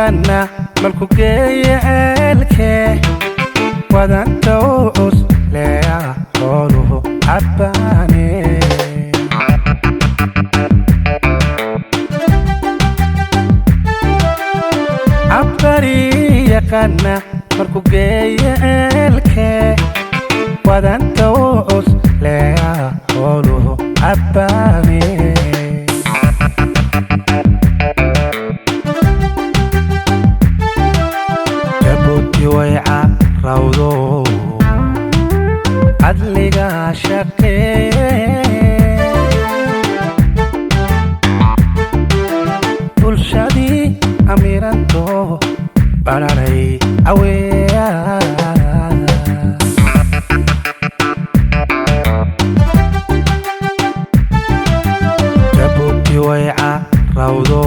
Yaqaana markuu geeye ceelkee, wadanta u cusleeya xooluhu cabbaane. Cabqari yaqaana markuu geeye ceelkee, wadanta u cusleeya xooluhu cabbaane. Jabuuti way carrawdo, cadliga shaqeeye, bulshadii amiranto bararay aweeya. Jabuuti way carrawdo,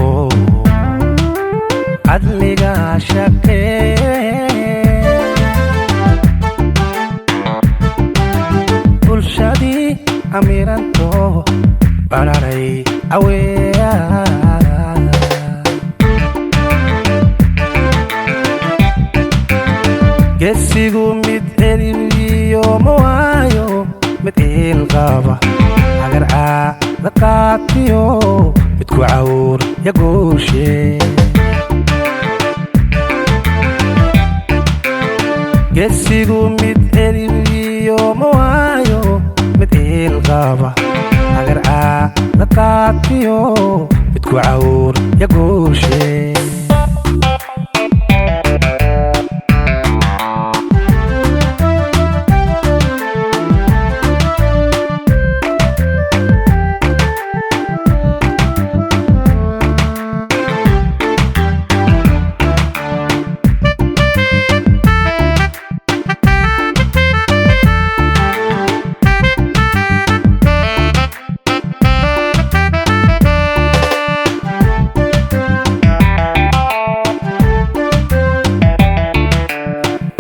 cadliga shaqeeye, bulshadii amiranto bararay aweeya. Gesigu mid celiyo ma waayo, mid ciil qaba agar caada qaatiyo, mid ku cawr yagooshe. Gesigu mid celiyo ma waayo, mid ciil qaba agar caada qaatiyo, mid ku cawr yagooshe.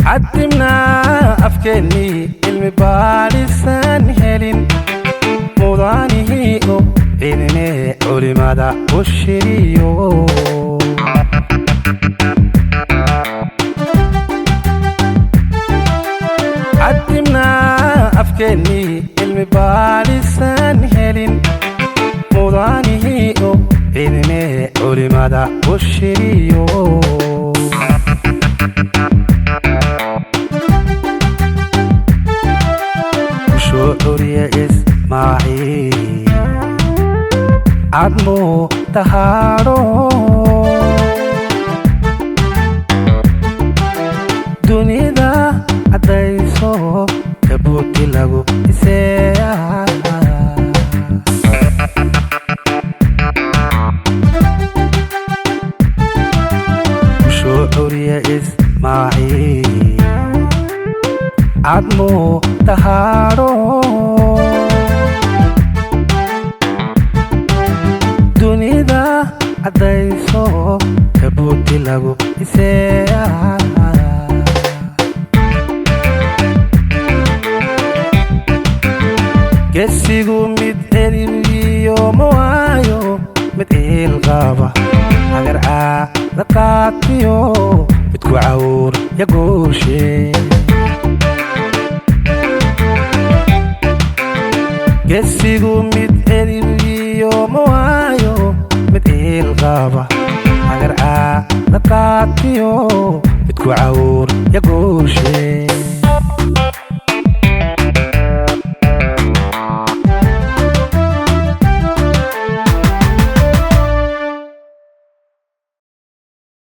Cadibnaa afkeennii cilmi baadhisan helin, mudanihii o cidinee culimada u shiriyo. Cadibnaa afkeennii cilmi baadhisan helin, mudanihii o cidinee culimada u shiriyo. Shucuriye Ismaaciil cadmuu tahaadho, dunida caddayso, Jabuuti lagu iseeya. Shucuriye Ismaaciil cadmuu tahaadho, dunida caddayso, Jabuuti lagu iseeya. Gesigu mid celiyo ma waayo, mid ciil qaba agar caada qaatiyo, mid ku cawr yagooshe. Gesigu mid celiyo ma waayo, mid ciil qaba agar caada qaatiyo, mid ku cawr yagooshe.